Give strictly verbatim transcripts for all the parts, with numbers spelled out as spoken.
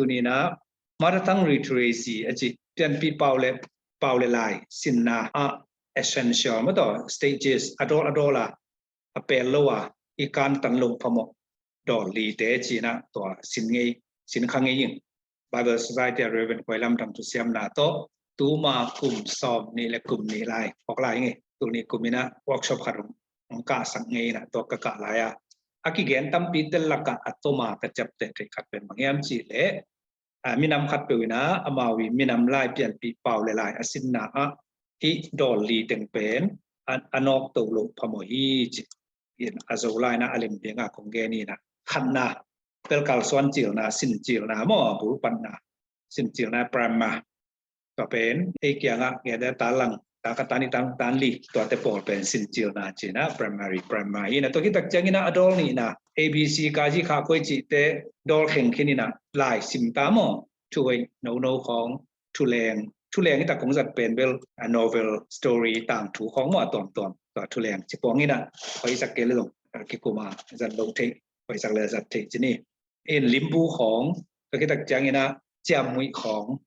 Tuni in ah mother tongue literacy a ci, pianpih pau le, pau le lai sinna ah essential maw, tawh stages a dawl a dawl a, a pel lo a, i kantan loh phamawh dawl lite ci in ah tua sin ngei, sin kha ngei ing. Bible Society a Reverend Khuai Lam Thang thusiamna tawh tuma kum sawm nih le kum nih lai phawk lai ngei. Tuni kum in ah workshop khat hong, hong kahsak ngei in ah tua ka kah lai a, a kigen tampi te lakah a tawma ka ciapteh theih khat pen bang hiam cih leh, a, minam khatpeuh in ah amau i minam lai pianpih pau le lai a sinna ah hih dawl li teng pen a, a nawk to loh phamawh hi ci in a Zolai in ah a lem ding a kong gen in ah, khatna, bel kalsuan cilna, sin cilna maw, a bulpatna, sin cilna, primer. Tua pen ei kiangah ngiate tan lang, tan khat, tan nih, tan, tan li, tuate pawl pen sin cilna ci in ah primary, primer hi in ah, tua khit tak ciangin ah a dawl nihna, A B C, ka ji kha koi cihte dawl kheng khin in ah lai sim ta maw, thuhoih nono khawng, thuleng, thuleng hi tak kong zat pen bel a novel, story, tangthu khawng maw, a tuamtuam, tua thuleng ci puang in ah, hoihsak kei le zong a kikum a zat lo theih, hoihsak le zat theih ci ni. In limbu khawng, tua khit tak ciangin ah ciammuih khawng,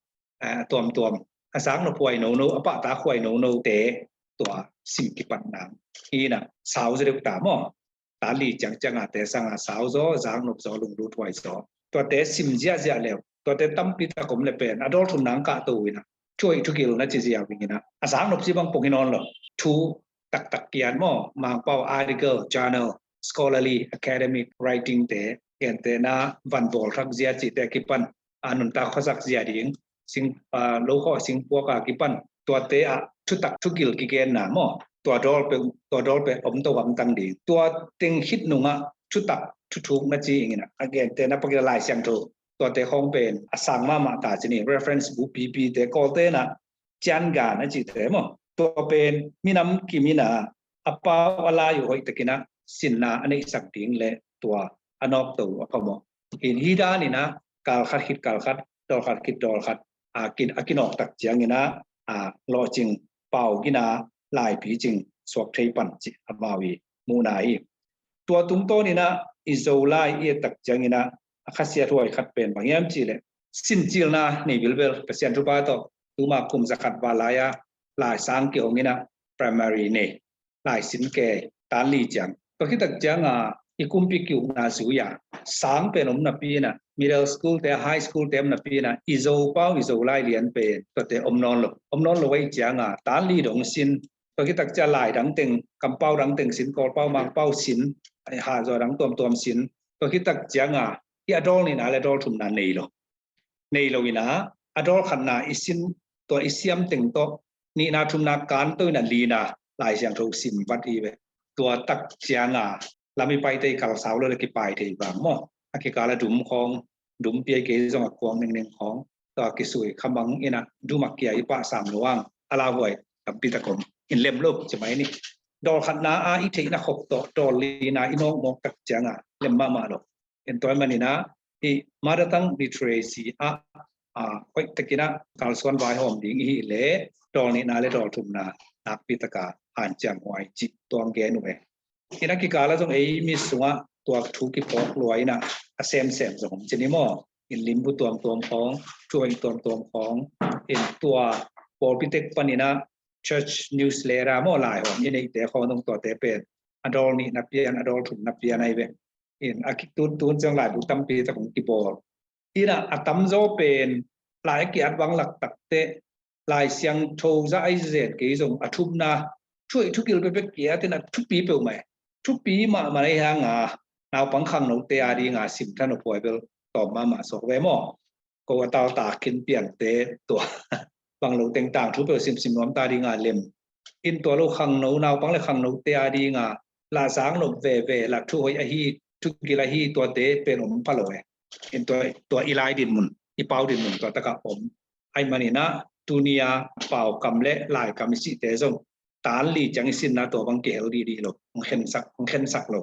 a tuamtuam, a zaknop huai nono, a pahtak huai nonote tua sim kipat nang hi in ah, sau zaw deuh ta maw. Tan li ciangciang a te sang a sau zaw, zaknop zaw, lunglut huai zaw, tuate sim ziahziah le uh, tuate tampi tak om le pen a dawl thumna hong kah to uh in ah, thuhoih thugil na ci ziau ing in ah, a zaknop ci bang pong hi nawn lo. Thu taktak kiat maw, Mangpau article, journal, scholarly, academic writing te, gentehna van bawl thak zia cihte a kipan, a nuntak khuasak zia ding, sing, a, lo khawh singpuak a kipan, tuate ah thutak thugil kigenna maw, tua dawl peuh, tua dawl peuh om to hamtang ding. Tua teng khit nungah thutak thuthuk na ci ing in ah, a gentehna pakila Lai Siangtho, tuate khawng pen a sang mahmah ta ci ni, reference bu pipite, Kawlte in ah ciangan a cihte maw, tua pen minam kim in ah a pau a lai uh hoih takin ah sinna a neihsak ding le tua a nawk to uh a phamawh. In hih dan in ah kal khat khit kal khat, dawl khat khit dawl khat, a kin, a kinawk tak ciangin ah, a lawhcing, pau gina, lai picing suak thei pan cih amau i muhna hi. Tua tungtawn in ah i Zolai i et tak ciangin ah a khasiat huai khat pen bang hiam cih leh, sin cilna nei bilbel, Pasian thupha tawh tuma kum zakhat val lai a lai sang kihong in ah primary nei, lai sin kei, tan li ciang. Tua khit tak ciang a i kumpi ki-ukna zui a, sang pen om napi in ah, middle school te, high school te om napi in ah, i Zo pau, i Zolai lian pen tuate om nawn lo. Om nawn lo ahih ciang a tan li dong sin, tua khit tak ciang lai dang teng, kampau dang teng sin, Kawlpau, Mangpau sin, a, Hahzaw dang tuamtuam sin, tua khit tak ciang a hih a dawl nihna le dawl thumna nei lo. Nei lo in ah a dawl khatna i sin, tua i siam teng tawh nihna, thumna kan to in ah lina Lai Siangtho sim vat hi ve. Tua tak ciang a lam i paite i kal sau lo le kipai thei vang maw. A kikal a dum khawng, dum piai kei zong a kuang ningning khawng, tua kisui khamang in ah dum a kia i pah sam lo ang, a lauhuai tampi tak om in, lem lo ci mai ni. Dawl khatna a i theihna khop tawh dawl lina i nawkmawk tak ciang a lem mahmah lo. In tua ahih manin ah i mother tongue literacy ah, a, hoih takin ah kalsuan vaihawm ding i hih leh dawl nihna le dawl thumna nakpi tak a hanciam huai cih tua hong gen uh e. In a kikal ah zong ei mi sungah tua thu kiphawk lua in ah a semsem zong om ci ni maw. In limbu tuamtuam khawng, thuhoih tuamtuam khawng, in tua pawlpi tek pan in ah church newsletter maw, lai hawm i neihte khawng zong tuate pen a dawl nihna pian, a dawl thumna pian ahi ve. In a ki, tun, tun ciang laibu tampi tak hong kibawl. In ah a tamzaw pen lai a ki-at vang lak tak teh Lai Siangtho zah ahi zen kei zong a thumna, thuhoih thugil bekbek kiat in ah thupi peuhmah, thupi mahmah ahih hang a naupang khangnote a ding a sim tha nop huai bel tawm mahmah suak ve maw. Ko a taltak khin piangte tua bang lo teng tangthu peuh simsim nuam ta ding a lem. In tua lo khangno, naupang le khangnote a ding a la zaknop veve, la thuhoih ahi, thugil ahi, tuate pen om pha lo e. In tua, tua i lai dinmun, i pau dinmun tua tak a om. Ahih manin ah tuni a paukam le laikam i sihte zong tan li ciang i sinna tua bang kihel dihdih lo, hong khensak, hong khensak lo.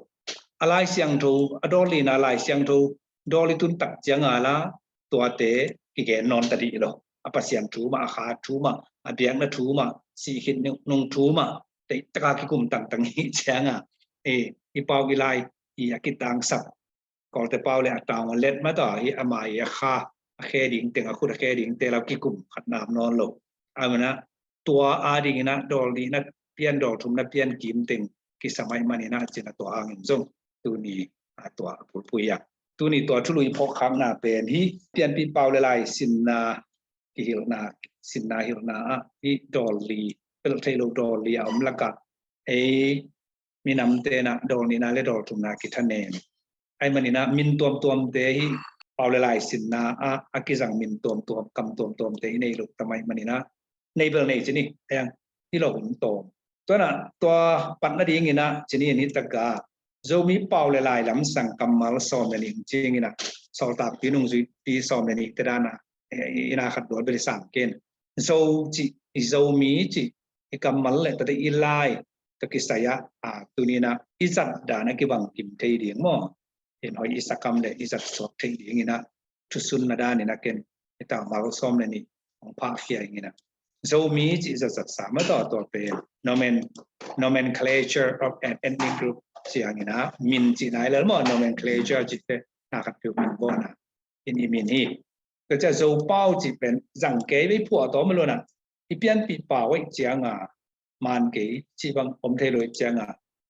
A Lai Siangtho, a dawl lina Lai Siangtho dawl i tun tak ciang a la tuate kigen nawn ta dih lo. A Pasian thu mah, a kha thu mah, a biakna thu mah, sih khit nung, nung thu mah, teitaka kikum tangtang i hih ciang a, e, i pau i lai i a kitangsap, Kawlte pau le a taung a let mah tawh hi, ama i a kha, a khe ding teng, a khut a khe ding te lo kikum khat nam nawn lo. A mana tua a ding ina dawl ni na pian dawl thum na pian kim teng kisa mai manina cina tua hangin zong tuni a tua a pulpui a. Tuni tua thului phawk khakna pen hi pianpi pau le lai sinna kihilhna, sinna hilhna ah hi dawl li, pelh thei lo dawl li a om lakah ei minam tena dawl nina le dawl thumna kithanen. Ai manina min tuamtuamte hi pau le lai sinna ah a kizang min tuamtuam, kam tuamtuamte i nei lo tamai manina nei bel nei cini, ayang hi lo hun tawm. Tuana tua patna dingina cini in hi taka Zomi pau le lai lamsang kammal sawm le nih cingina sawltakpi nungzuipi sawm le nih te dana ina khat duat bel i sang ken. Zo ci, i Zomi ci, i kammal le tate i lai to kisaya a tunina i zat dana kibang kim thei ding maw? In hoi i sakam le i zat suak thei dingina thusun na danina ken i ta mal sawm le nih hong phah khia ingina. Zomi ci i zat zat sa ma taw tua pen nomen, nomenclature of an ethnic group ciangina min ci nai lel maw nomenclature ci te na khat piu min bona in i min hi. Tua cia Zopau ci pen zang kei vei phuah tawm a luana i pianpih pau ei cianga man kei ci bang om thei lo ei cianga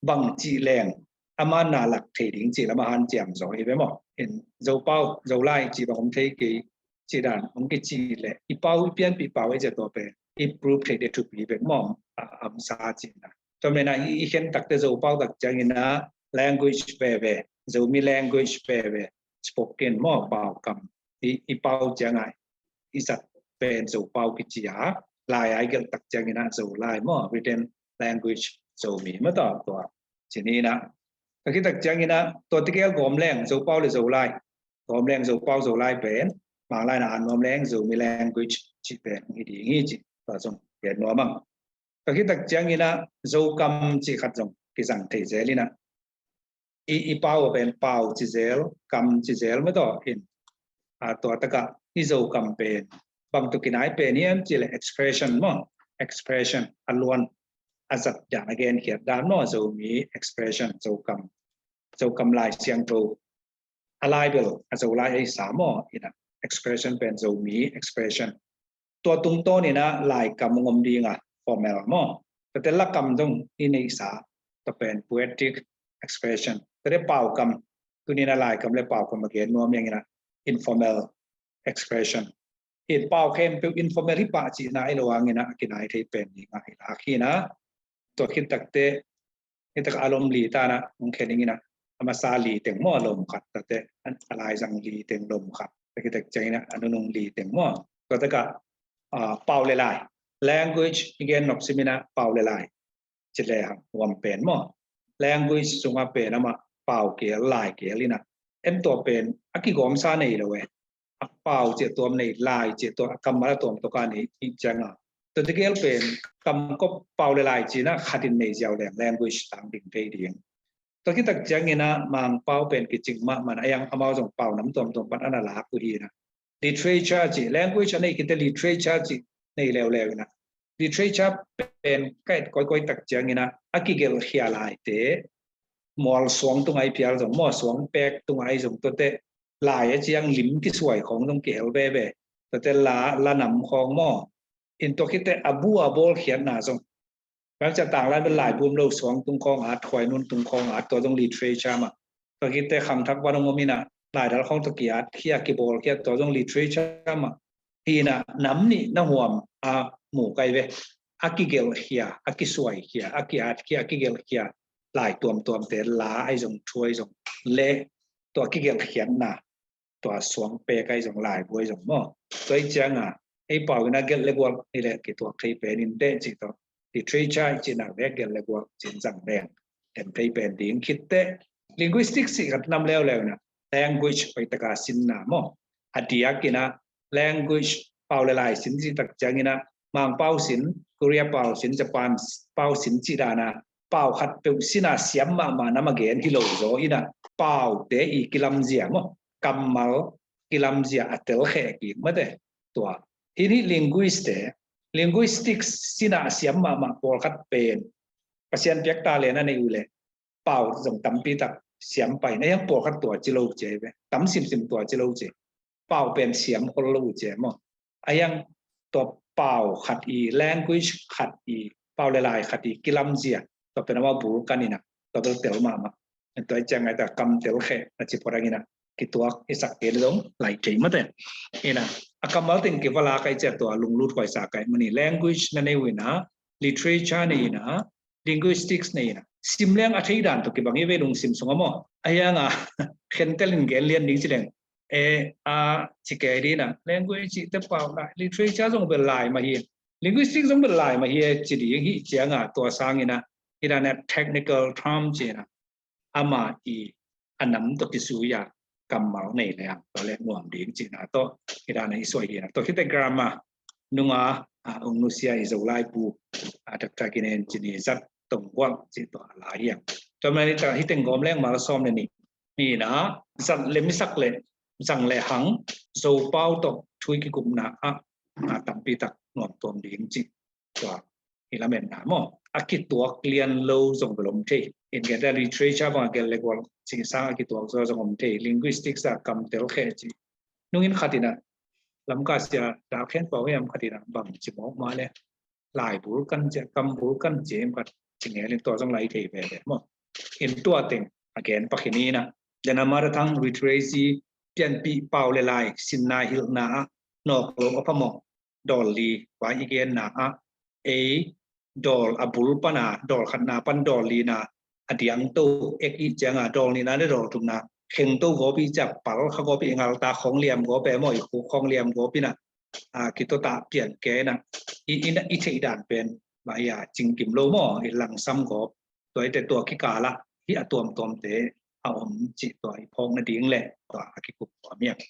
bang ci leng a man na lak thei ding ci lama han ciam zaw hi ve maw? In Zopau Zolai ci bang om thei kei ci dan om kei ci le i pau i pianpih pau ei cia tua pen i proof thei de thupi ve maw? Am sa ci na. Tua mena i khen takte Zopau tak ciangina language veve, Zomi language veve, spoken maw pau kam i pau cianga i zat pen Zopau kici a, lai ai gelh tak ciangina Zolai maw written language Zomi ma taw tua cinina. Ka kitak ciangina tua tigel gawm leng Zopau le Zolai, gawm leng Zopau Zolai pen Manglai na an nuam leng Zomi language ci pen hi ding hi ci tua zong gen nuam ang. Ka kitak ciangina Zokam ci khat zong kizang thei zelina i, i pau a pen pau ci zel, kam ci zel ma taw in a tua taka i Zokam pen bang tu kinai pen hiam ci le expression maw? Expression a luan a zat dan a gen khiat dan maw? Zomi expression Zokam, Zokam lai siangtho a lai bel a Zolai ei sa maw? Ina expression pen Zomi expression tua tungtawn ina lai kam ngom dinga formal maw? Tate lakam dong i neihsa tua pen poetic expression. Tate pau kam tunina lai kam le pau kam a gen nuam yang ina informal expression. In pau khempeuh informal hi pah cihna i lo angina a kinai thei pen dinga i lak hina. Tua khit takte Hitak a lom li tana hong khen ingina a masa li teng maw lom khat tate a laizang li teng lom khat. Takitak ciangina a nunung li teng maw. Tua taka pau le lai. Language i gen nop simina pau le lai. Ci le hang huam pen maw. Language sunga pen ama pau kel lai kel ina. En tua pen a kigawmsa nei lo e. A pau cia tuam nei lai cia tua a kammal a tuam toka nei i cianga. Tua tegel pen kamkop pau le lai cina khatin nei ziau leng language tang ding thei ding. Tua kitak ciangina Mangpau pen kicing mahmah a yang amau zong pau nam tuamtuam pan ana lak uh hina. Literature ci, language a nei kite literature ci nei leuleu ina. Literature pen ka et koikoi tak ciangina a kigelhkhia laite mual suang tunga i phial zong maw suang pek tunga i zong tuate lai a ciang lim kisuai khawng zong kihel veve. Tuate la, la nam khawng maw. In tua khite a bu a bawlkhiatna zong. Bang cia tang lai bel lai bum lo suang tung khawng at, khuai nun tung khawng at, tua zong literature mah. Tua khite khangthak van hong om ina, lai dal khawng tua ki at, khia kibawl khia, tua zong literature mah. Hina nam nih na huam a mu kai ve. A kigelhkhia, a kisuaikhia, a kiatkhia, a kigelhkhia. Lai tuamtuamte la ai zong thuai zong le tua kigelhkhiatna tua suang pek ai zong laibu ai zong maw. Tua i cianga ei pau ina gelh le gual ni le kituak thei pen in deh ci tawh literature i cina vek gelh le gual cin zang deng en thei pen ding khitte linguistics i khat nam leuleu na language pai taka sinna maw. A diak ina language pau le lai sin ci tak ciangina Mangpau sin, Korea pau sin, Japan pau sin ci dana pau khat peuh sina siam mahmah na ma gen hi lo zaw ina paute i kilamzia maw kammal kilamzia a telkheh kik mate tua. Hini linguist te linguistics sina a siam mahmah pawlkhat pen Pasian piak talent a nei uh le pau zong tampi tak siam pai na yang pawlkhat tua ci lo cia ve tam simsim tua ci lo cia. pau pen siam khol lo uh ci maw. A hiang tua pau khat i, language khat i, pau le lai khat i kilamzia, tua pen amau bul kan ina, tua bel tel mahmah. Tua i ciang ai ta kam telkhe na ci pawdang ina, kituak i sak tel dong lai thei mate. Ina, a kammal teng kivala kai cia tua lunglut khuai sa kai mani language na nei uh ina, literature nei ina, linguistics nei ina. Sim leng a thei dan tu kibang i ve lungsim sunga maw. A hianga khentel in gen lian ding ci leng. E, a, ci kei dina, language ci te pau lai, literature zong bel lai ma hi. Linguistics zong bel lai ma hi ci ding hi cianga tua sangina, hi dana technical term cina. Ama i a nam to kisuya kammal nei le ang to le nuam ding cina to, hi dana i suai hina. To hite grammar nunga, a, ung nusia i Zolai pu, a, Doctor Kinen cini zat tong guang ci to a lai hiang. To mani ta hiteng gom leng mal som le ni. Nina, zat le misak le, zang le hang, Zopau to thui kikupna a, a tampi tak nuam tuam ding ci. Tua, i lametna maw. A kituak lian lo zong bel om thei. In kei ta literature bang a gel le gual ci sang a kituak zo zong om thei. Linguistics a kam telkhe ci. Nungin khatina, lamka sia da khen pau hiam khatina bang ci mawk ma le. Lai bul kan cia, kam bul kan cia, em khat ci nge lin tua zong lai thei ve ve maw. In tua teng, a gen pakhinina. Dena mara thang literacy, pianpi pau le lai, sinna hilhna a, nawk lo a phamawh, dawl li, vai i genna a, ei, dawl a bul pana, dawl khatna pan dawl lina, a diangto, ek i cianga, dawl nina le dawl thumna, khengto gawpi cia pal, kha gawpi i ngalta khong liam gawpi, maw i khuk khong liam gawpina, a, kitota pian kena, i, i, i theih dan pen, ma ia, cingkim lo maw, i langsam gawp, tua i te tua kikala, hi a tuamtuamte, a om ci tua i phawk nading le, tua a kikup tua miak.